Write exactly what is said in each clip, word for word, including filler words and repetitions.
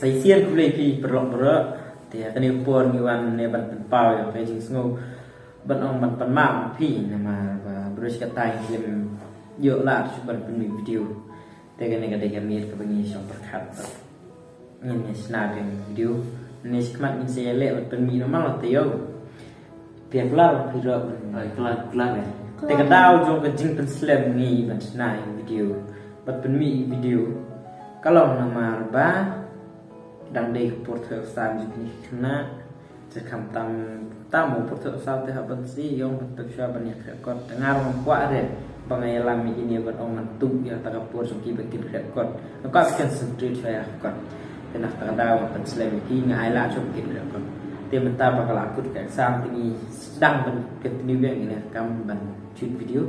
Sa shisien khublei phi paralok baroh. Te ha kane ka por ngi wan ne ban pynpaw ïa ka jingsngew ban ong ban pynmap phi namar ba briew shi katta ngim ïoh lad shuh ban pynmih video. Te kane ka dei ka miet kaba ngi shong pyrkhat ba ngin ïa shna biang video. Ne shi khmat ngin sa ïaleh ban pynmih namar la te ïoh. Phi ïa klar phi ruh ban. Ai, klar, klar, eh. Te ka daw jong ka jingpynslem ngi ban shna ïa video bad pynmih ïa video ka long namar ba dang dei ka por thoh sam jong kine ki khynnah. Te khamtam tam u por thoh sam te hap ban sdang ïong ban pep shuwa ban ïa khreh kot. Te nga ruh ngam kwah re ba nga ïalam ïa kine ban ong ngan tuh ïa kata ka por jong ki ba kin khreh kot. Nga kwah ba kin concentrate shuwa ïa ka kot. Te na kata ka daw ban pynslem ïa ki nga ai lad shuwa ba kin khreh kot. Te mynta ba ka la kut ka exam te ngi sdang ban continue biang ïa kane ka kam ban shoot video.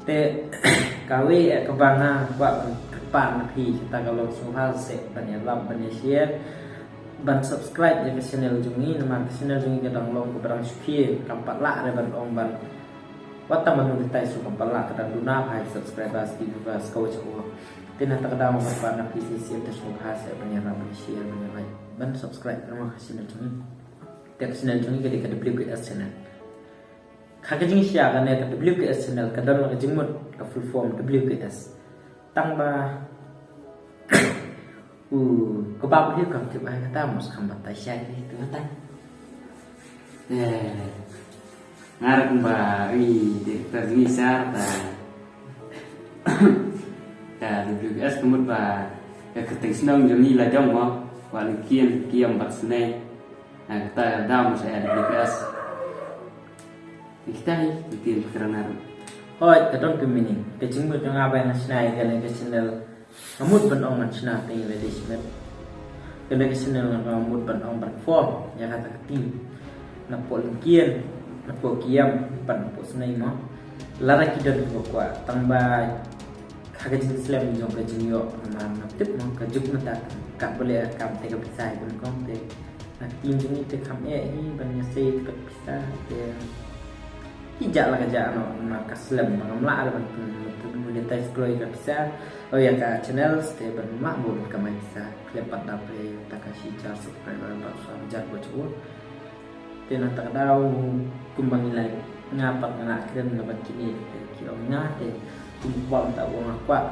Te kawei eh kaba nga kwah ban kyrpad na phi kata ka long sngewbha seh ban ïa lap ban ïa share ban subscribe ïa ka channel jong ngi namar ka channel jong ngi ka dang long kaba dang shuki kam pat lah re ban ong ban wat tang ban monetize ruh kam pat lah ka dang duna bha ïa ki subscribers ki viewers ka wei ka wei. Te na kata ka daw nga kyrpad na phi shisien te sngewbha seh ban ïa lap ban ïa share ban ïa like ban subscribe ruh ka channel jong ngi. Te ka channel jong ngi ka dei ka W K S channel. Ha ka jingshisha kane ka W K S channel ka don la ka jingmut ka full form W K S. Tang ba u kebab hi kam tip ai kata mos kam batai shai hi tu kata. Eh, ngarang ba i director ni sar ta. Ka W K S ka mut ba ka kyrteng shnong jong ngi la jong mo. Wa ni kiam kiam bat snei. Ha kata dam sa ya W K S. Kita hi, kita hi kerana. Hoi, ka don ka meaning. Ka jingmut jong nga ba nga shna ïa kane ka channel. Nga mut ban ong ngan shna teng ïa lade shimet. Kane ka channel nga mut ban ong ban form ïa kata ka team. Na pok lynkian, na pok kiam, ban pok snei mo. Lada ki don kiba kwah tang ba ha ka jingslem jong ka jingïoh namar ngam tip mo ka juk mynta kat ba leh kam te ka pisa hi ban kong te. Na ka team jong ngi te kham eh hi ban ïa sei te ka pisa te. Ki jah la ka jah no namar ka slem ba ngam lah ban pyn-, pyn-, monetize kloi ka pisa. Oh ïa ka channels te ban lah mo ban kamai pisa. Khlem pat dap re ta ka shi jar subscriber ba sa jar ba chu. Te na ta ka daw kumba ngi lai nga pat nga kren nga ban kine te ki ong nga te kum bom ta ong nga kwah.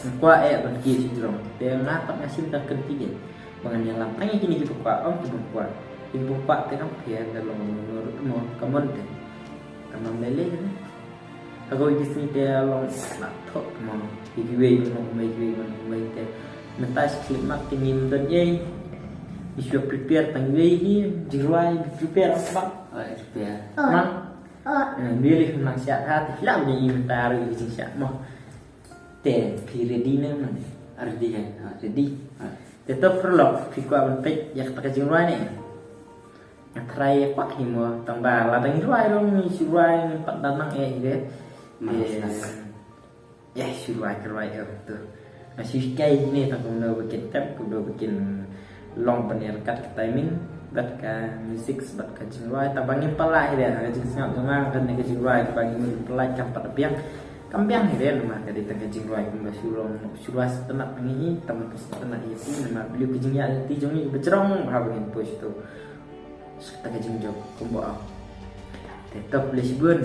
Nga kwah eh ban ki shi jrong. Te nga pat nga sim ta kren ki de. Ba ngan ïalam tang ïa kine kiba kwah ong kiba kwah. Kiba kwah te kam pher da long long mo ka mon te. Ka mon lele ne. Ka kawei ka sngi te long la thok mo. Ki kiwei mo, mo kiwei mo, mo te. Mynta shi klik mak te ngim don ei. Ngi shu prepare tang wei hi, jingrwai prepare ong bak. Oh, prepare. Mang. Oh. Eh, ngi leh nang siat ha, te la ni mynta ru ki jingsiat mo. Te phi ready ne man. Ready kan? Ha, ready. Ha. Te to paralok phi kwah ban peit ïa kata ka jingrwai ne. Nga try kwah hi mo tang ba la dang rwai rong ni shu rwai ni pat da nang eh de. Mas, eh, mas. Eh, shu rwai ka rwai eh tu. Nga shu kai ni tang kumno ba kin tap kumno ba kin long ban ïa kat ka timing bad ka music bad ka jingrwai tang ba ngim pala hi de ka jingsngap jong nga ka ne ka jingrwai ka ba ngim pala kam pat biang. Kam biang hi de namar ka dei tang ka jingrwai kumba shu long shu rwai sa tnat ngi hi tang ba sa tnat hi namar believe ka jingïaid lynti jong ngi ba jrong ba ha ba ngin push tu. Sa ka jingjop kumba. Te to khublei shibun.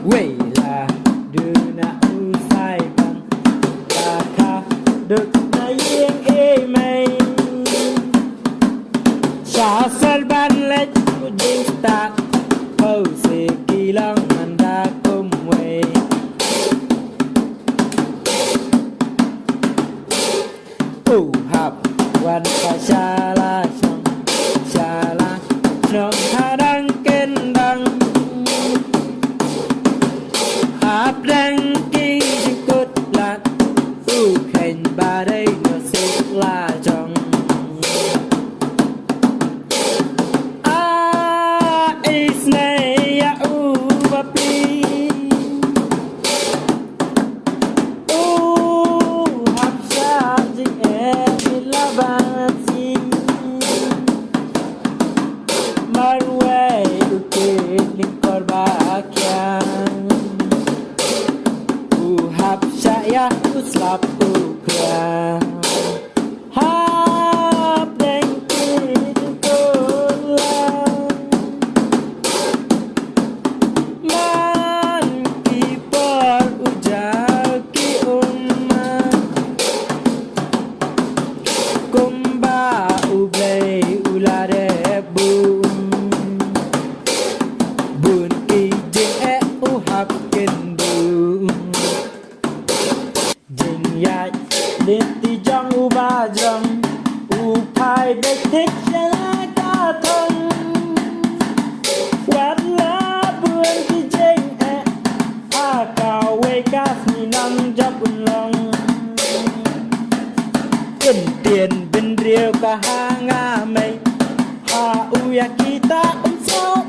Wei la duna u Saipan, ba ka duk na ïing ei mei. Sha sel ban leit u jingstad, pau se ki long man da kum wei. U hap wan ka shala shnong, shala shnong hadang kendang. Hap dang ki jingkut lad, u kheiñ ba dei no sik la jong. A isnei ïa u ba Kin bynriew ka ha nga mei. Ha u ïa kita um sngewbha.